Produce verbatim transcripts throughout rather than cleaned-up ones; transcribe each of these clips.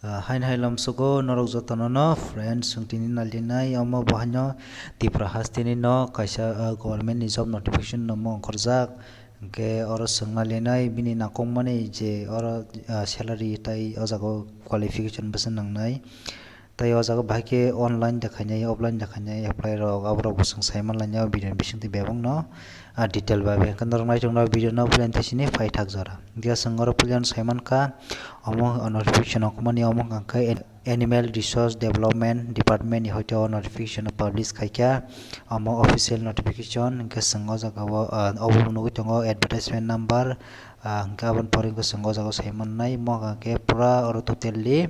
Ah, haino hai lamsogo norok jotono no friends, chwng tini nailinai omo bo haino Tripura hasteni no kaisa, ah, government ni job notification no mung ongkhorjak. Hwnkhe oro chwng nailinai bini nangkukmani je oro, ah, salary tai o jaga o qualification bwswk nangnai. Tai o jaga bahai khe online da khainai, offline da khainai, apply rok, aborok bo chwng saimanlainai o video ni bisingtwi bebakno, ah, detail bai bai. Hwnkhe norok naitok nai video no puila tei sini paithak jora. Dia chwng oro puila saimankha, omo notification ongkhormani omo hwnkha khe Animal Resource Development Department ni hoite o notification publish khaikha, omo official notification. Hwnkhe chwng o jaga o, ah, obo nugwi tongo advertisement number, ah, hwnkhe aboni pore hwnkhe chwng o jaga o sai mannai, mo hwnkha khe pura oro totally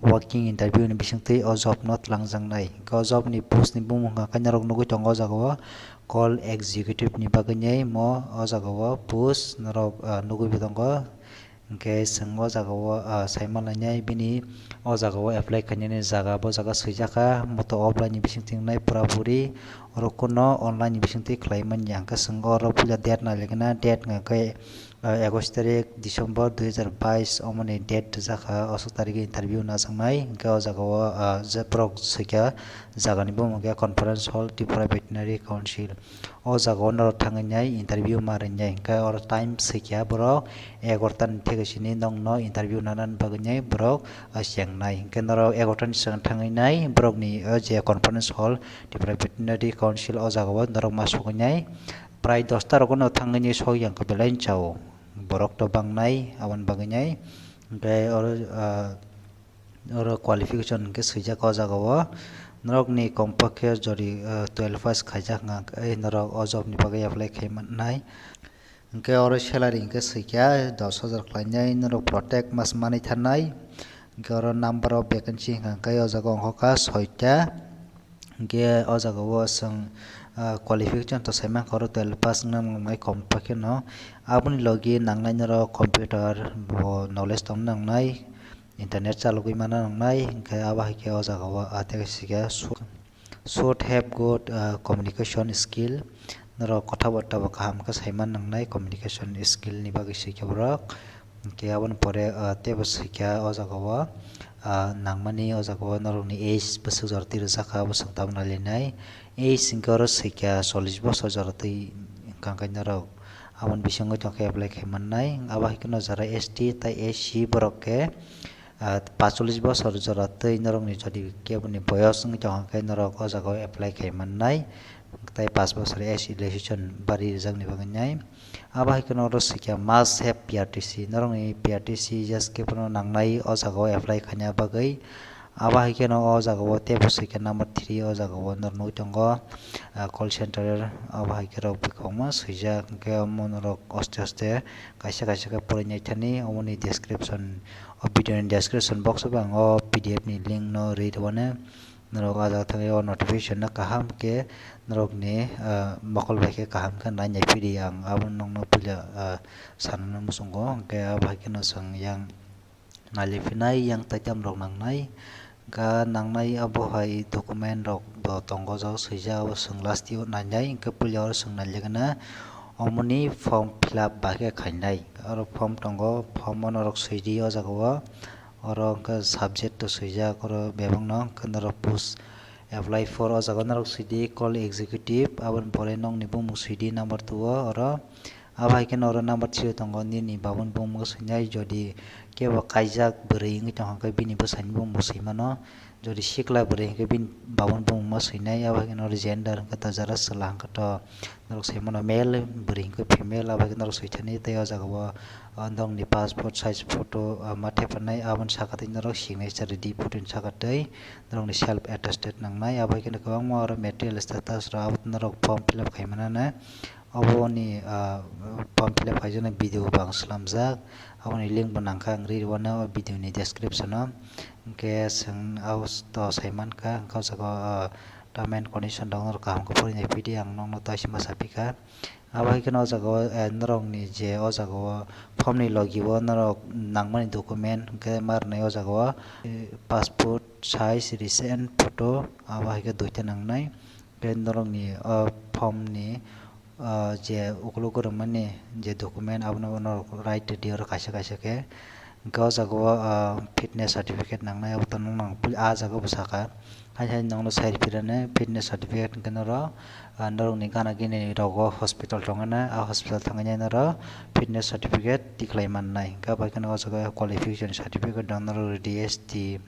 walk-in interview ni bisingtwi o job no twlangjaknai. Hwnkhe o job ni post ni bumung hwnkha khe norok nugwi tongo o jaga o call executive ni bagwi nai mo o jaga o post norok, ah, nugwi bo tongo. Hwnkhe chwng o jaga o, ah, sai manlainai bini o jaga o apply khainani jaga, bo jaga swijak kha moto offline ni bisingtwi wngnai pura puri, oro kuno online ni bisingtwi khlai manya. Hwnkhe chwng oro puila date nailaikha na, date hwnkha khe ah, egash tarik December dui hajar bais omoni date rijak kha, aswk tarikhe interview najaknai. Hwnkhe o jaga o, ah, je borok swikha jagani bumung khe Conference Hall Tripura Veterinary Council. O jaga o norok thangwi nai interview ma rwnai. Hwnkhe oro time swikha borok egarota ni theke sini nokno interview nana bagwi nai borok, ah, chengnai. Hwnkhe norok egarota ni swkang thangwi nai borokni o je Conference Hall Tripura Veterinary Council o jaga o norok ma sogwi nai. Prai dosta rogo no thangwi ni sokya hwnkhe belai chao. Borok to bangnai, aboni bagwi nai. Hwnkhe oro, ah, oro qualification hwnkhe swijak o jaga o. Norokni kompokkhe jodi, ah, twelve pass khaijak hwnkhe norok o job ni bagwi apply khai mannai. Hwnkhe oro salary hwnkhe swikha dos hajar khlainai, norok protect mas manwi tharnai. Hwnkhe oro number of vacancy hwnkha khe o jaga ongkha soita. Hwnkhe o jaga o chwng, ah, qualification to sai mankha oro twelve pass wngna nangnai kom paikhe no. Aboni logi nangnai norok computer bo knowledge tongna nangnai, internet chalogwi manna nangnai, hwnkhe abo hai khe o jaga o, ah, tei kaisa khe su-, should have good, ah, communication skill, norok kotha batta bo kaham khe sai man nangnai communication skill ni bagwi se khe borok. Hwnkhe aboni pore, ah, teibo swikha o jaga o, ah, nangmani o jaga o norokni age bwswk jora twi rwjak kha, abo chwng tabuk nailainai. Age hwnkhe oro swikha chollish bosor jora twi wngkha khe norok aboni bisingo tongkhe apply khai mannai. Abo hai kheno jara S T tei S C borok khe, ah, pacholish bosor jora twi norokni jodi keboni boyos wngwi tongkha khe norok o jaga o apply khai mannai. Tei pash bosor age relaxation bari rwjakni bagwi nai. Abo hai kheno oro swikha must have P R T C, norokni P R T C just khe phano nangnai o jaga o apply khaina bagwi. Abo hai kheno o jaga o teibo swikha number three o jaga o norok nugwi tongo, ah, call center, abo hai khe rok kwbangma swijak, hwnkhe omo norok aste aste kaisa kaisa khe porinai thani. Omoni description, o video ni description box o bo ang o P D F ni link no rwi rwmani. Norok ah jaga thangwi o notification no kaham khe norokni, ah, mokol bai khe kaham khe nai nai phidi ang abo nokno puila, ah, sanani muchungo. Hwnkhe abo hai kheno chwng yang nai liphinai yang taitam rok nangnai. Hwnkhe nangnai abo hai document rok bo tongo, o jaga swijak, abo chwng last o nainai. Hwnkhe puila oro chwng nailaikha na omoni form fill up bai khe khainai. Oro form tongo, form o norok swidi o jaga o. Oro hwnkhe subject to swijak, oro bebakno hwnkhe norok post apply for o jaga o norok swidi call executive, aboni pore nokni bumung swidi number two o oro. Abo hai kheno oro number three o tongo nini baboni bumung swinai, jodi kebo kaijak bwrwi wngwi tongkha khe bini bwsaini bumung swimano, jodi sikla bwrwi hwnkhe bini baboni bumung swinai. Abo hai kheno oro gender hwnkhe to jara chwla hwnkhe to norok sai mano male, bwrwi hwnkhe female, abo hai khe norok soi thani tei o jaga o, o, norokni passport size photo, o, ma thepannai, aboni saka tei norok signature rwdi photo ni saka tei norokni self attested nangnai, abo hai kheno kwbangma oro material status rok abo norok form fill up khai manana. Oboni, o, form fill up khaijaknai video bo ang swnamjak, aboni link bo nangkha ang rwi rwmano o video ni description o. Hwnkhe chwng abo to sai mankha, hwnkhe o jaga o, o, term and condition rok norok kaham khe porinai phidi ang nokno tei sima sapikha. Abo hai kheno o jaga o, eh, norokni je o jaga o form ni logi o norok nangmani document hwnkhe ma rwnai o jaga o, eh, passport size recent photo, abo hai khe duita nangnai. Tei norokni o form ni, o je ukuluk o rwmani je document abono norok right rwdi oro kaisa kaisa khe. Hwnkhe o jaga o, ah, fitness certificate nangnai, abo to nung nang, ah jaga o bo saka. Hai hai nokno sai rw phirani fitness certificate hwnkhe norok, ah, norokni gana gini rogo hospital tongmani, ah hospital thangwi norok fitness certificate tikhlai mannai. Hwnkhe abo hai kheno o jaga qualification certificate dong norok D S T,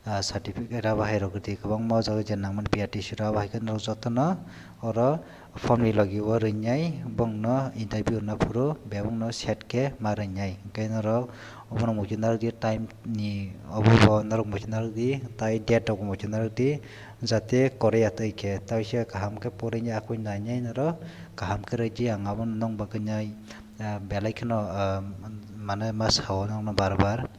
ah, certificate abo hai rok kwbangma o jaga je nangmani P R T C rok abo hai kheno norok jotono oro form ni logi o rwngnai, bongno interview rwna phuru bebakno set khe ma rwngnai. Hwnkhe norok obono muchung narwkdi, time ni obo bo norok muchung narwkdi, tai date rok muchung narwkdi, jate kwrwi ya twi khe, tai se kaham khe porwi ya, akui nainai norok kaham khe rwdi. Ang abono nokbar khe nai, ah, belai kheno, ah, mane ma sao nokno bar bar.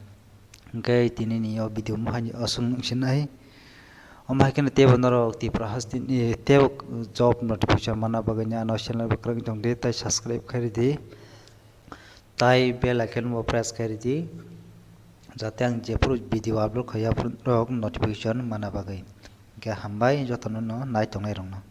Hwnkhe tini ni o video mohai aswk nung sinai. Omo hai kheno teibo norok Tripura hasteni teibo job notification manna bagwi ni ano channel bo kwrwng tong di, tai subscribe khai ridi, tai bell icon bo press khai ridi, jate ang jephuru video upload khai aphuru norok notification manna bagwi. Hwnkhe hambai jotono no nai tongnai rokno.